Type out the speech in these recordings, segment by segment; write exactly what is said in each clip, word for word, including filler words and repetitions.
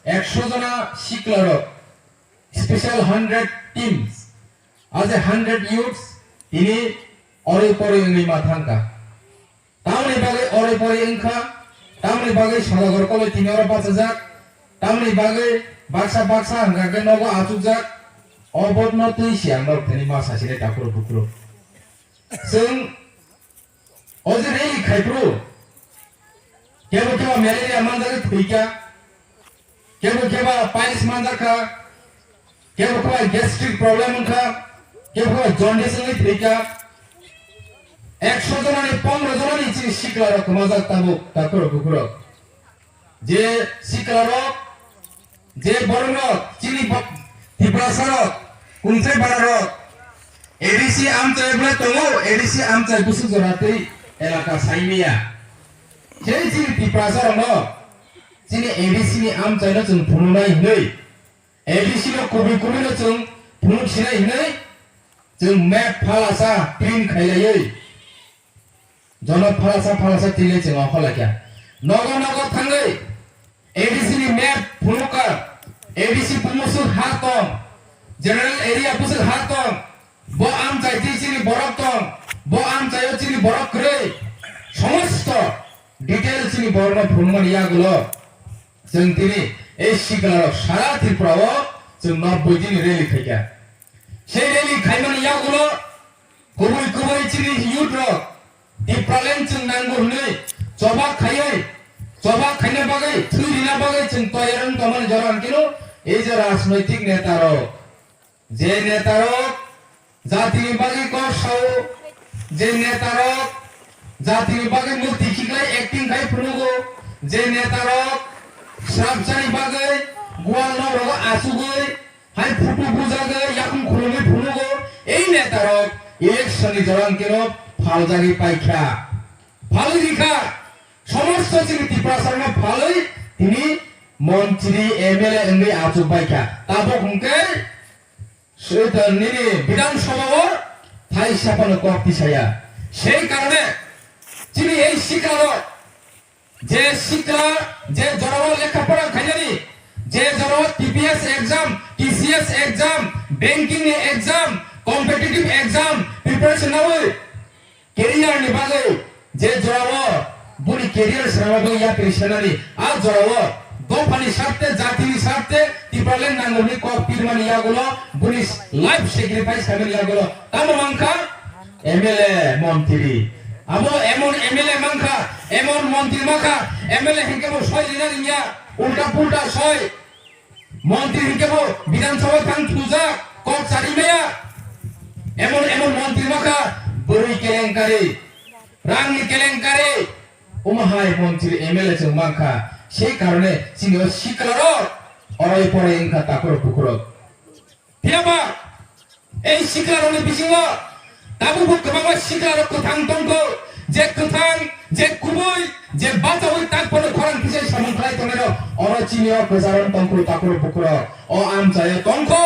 Ekso jona siklarok, special hundred teams, aje hundred youths, tini oroi poroi wngwi ma thangkha. Tamoni bagwi oroi poroi wngkha, tamoni bagwi Sodagar Koloi tini oro bachajak, tamoni bagwi baksa baksa hwnkha khe nogo achukjak, obotno twi si ang norok thani ma sasine takhurok bukhurok. Chwng o je rally khai phuru, kebo kebo malaria manjagwi thwikha, kebo kebo piles manjakha, kebo kebo gastric problem wngkha, kebo kebo jaundice wngwi thwikha. Ekso jonani pondro jonani chini siklarok kwmajak tabuk takhurok bukhurok. Je siklarok, je bororok, chini bo-, Tiprasarok, kungsai bararok, A D C amchai bwlai tongo, A D C amchai bwswk jora tei elaka saimaya. Sei chini Tiprasarokno chini A D C ni amchaino chwng phunuknai hwnwi, A D C no kubui kubui no chwng phunuk sinai hwnwi, chwng map phalasa print khailaiwi, jono phalasa phalasa tile chwng ongkhorlaikha. Nogo nogo thangwi A D C ni map phunukha, A D C bumswk ha tong, general area bwswk ha tong, bo amchai twi chini borok tong, bo amchaio chini borok kwrwi, somosto detail chini borokno phunukmani yagulo. Chwng tini ei siklarok sara Tripura o chwng nobboi dini rally khaikha. Sei rally khaimani yagulo kubui kubui chini youth rok Tipraland chwng nango hwnwi choba khaiwi, choba khaina bagwi, thwi rina bagwi chwng toyar wng tongmani jora hwnkhe no ei je rajnoitik neta rok, je netarok jatini bagwi kok sao, je netarok jatini bagwi mukti khiklai acting khai phunugo, je netarok srapjani bagwi gwal nokrogo achugwi hai phutu bujagwi yakung khulumwi phunugo, ei netarok election ni jorang keno phaljagwi paikha. Phalwi rikha, somosto chini Tiprasarokno phalwi tini montri M L A wngwi achuk baikha. Tabuk hwnkhe Soitan nini Bidhan Sabha o thaisa phano kok tisaya. Sei karone chini ei siklarok, je sikla, je jorao lekha pora khainani, je jorao T P S exam, T C S exam, banking ni exam, competitive exam preparation nawi, career ni bagwi je jorao buni career swnamna bagwi yapri sanani, a jorao dophani sarthe, jatini sarthe Tipraland nangmani kok pirmani yagulo buni life sacrifice khaimani yagulo tamo mankha M L A montri. Abo emon M L A mankha, emon montri mankha, M L A hinkhe bo soi rina ringya, ulta pulta soi. Montri hinkhe bo Bidhan Sabha thang thujak, kok chari maya. Emon emon montri makha, bwrwi kelenkari, rangni kelenkari, omo hai montri M L A chwng mankha. Sei karone chini o siklarok oroi poroi wngkha takhurok bukhurok. Phiyaba ei siklarokni bisingo tabukbo kwbangma siklarok kwthang tongkho, je kwthang, je kubui, je bachaui tak phano khorang kisa samung khlai tongnairok, oro chini o kwcharo tongkho, takhurok bukhurok, o amchaio tongkho.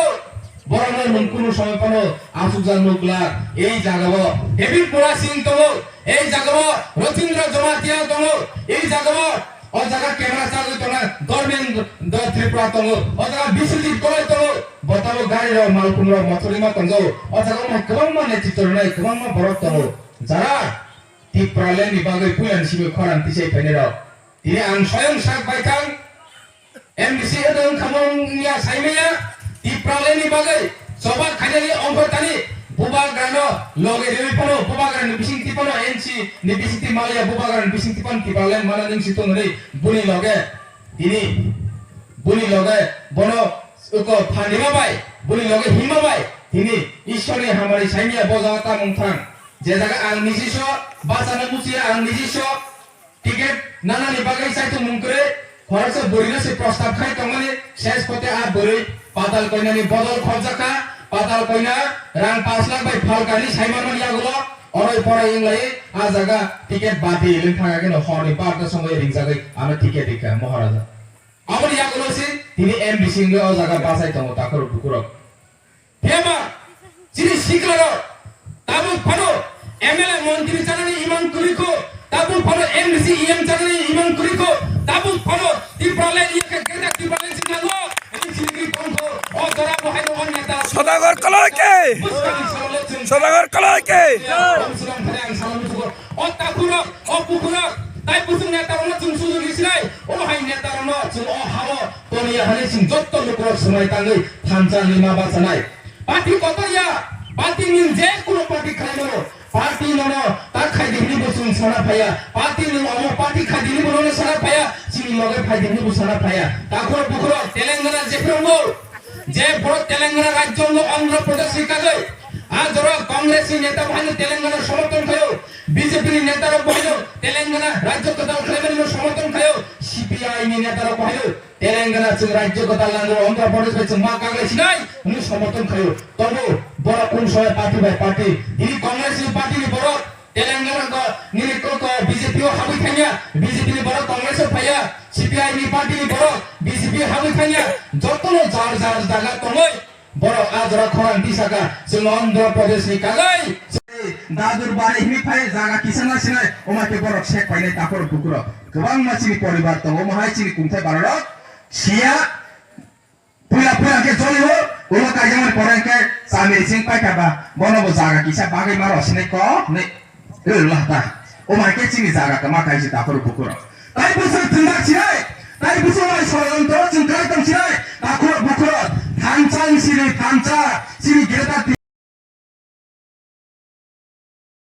Borokno nwng kunu somoi phano achukjak nuk glak. Ei jagao David Murasing tongo, ei jagao Rotindra Jamatia tongo, ei jagao O jaga camera chagwi tongnai Dharmendra Tripura tongo. O jaga Biswajit Koloi tongo. Bo tabuk gari rok, malkhung rok, mothor rima tongo. O jaga wngkha kwbangma netritw rwnai, kwbangma borok tongo. Jara Tipraland ni bagwi puilani simi khorang tisai phainai rok. Tini ang soyong sak baithang M D C wngkha wngya saimaya. Tipraland ni bagwi choba khainani ongkhor tani bubagrano loge riwi phano, bubagrani bisingtwi phano, N C ni bisingtwi maliya, bubagrani bisingtwi phano Tipraland mana ning si tongri buni loge tini, buni loge bono uko phanima bai, buni loge hima bai tini Ishwarni hamari saimaya bo jaga tamung thang. Je jaga ang niji so bachana muchiya, ang niji so Ticket nanani bagwi chaitung mung kwrwi, khoroksa bwrwino se prostab khai tongmani, ses pote a bwrwi patal koinani bodol khobjakha, patal koina rang pash lakh bai phalkani saimanmani yagulo, oroi porai wnglai a jaga ticket bati lwng thangakhe no horni barta songwi ringjagwi ano ticket rikha Moharaja. Aboni yagulo se tini M D C wngwi o jaga bachai tongo takhurok bukhurok. Phiyaba chini siklarok tabuk phano M L A montri chanani imang kwrwikho, tabuk phano M D C E M chanani imang kwrwikho, tabuk phano Tipraland iyakhe Greater Tipraland chini Sodagar Kalai ki! Sodagar Kalai ki! O takhurok, o bukhurok, tai bwswk neta rokno chwng sujuk ni sinai, o hai neta rokno chwng o hao toniya hwnwi chwng jotto lukurok swmai tangwi thansa ni ma bachanai. Party kotor ya, party ni je kuno party khaimano, party nono ta khaidi hwnwi bo chwng sana phaiya, party ni omo party khaidi hwnwi bo nono sana phaiya, chini loge phaidi hwnwi bo sana phaiya. Takhurok bukhurok Telangana jephru bo, je borok Telangana rajyo no Andhra Pradesh ni kagwi, a jora Congress ni neta bahai no Telangana somorthon khayo, B J P ni neta rok bahai no Telangana rajyo kwtal khlaimani no somorthon khayo, C P I ni neta rok bahai no Telangana chwng rajyo kwtal nango, Andhra Pradesh bai chwng ma kaglai sinai, hwnwi somorthon khayo. Tobo borok kung soya party bai party, tini Congress ni party ni borok Telangana ko nini ko ko B J P o habwi thangya, B J P ni borok Congress o phaiya, C P I ni party ni borok B J P o habwi thangya, jotono jar jar jaga tongoi borok a jora khorang tisaka, chwng Andhra Pradesh ni kagai. Dadur bari hini phai jaga kisa na sinai, oma ke borok sek painai takhor bukurok. Kwbangma chini poribar tongo, omo hai chini kungthai barorok siya. Puila puila khe joli o, ulo kaijakmani pore khe chamiri sing paikha ba, bono bo jaga kisa bagwi ma rw sinai kok ni. Rwla ta. Omo hai khe chini jaga kwma kaisa takhor bukurok. Tai bwswk thwngjak sina,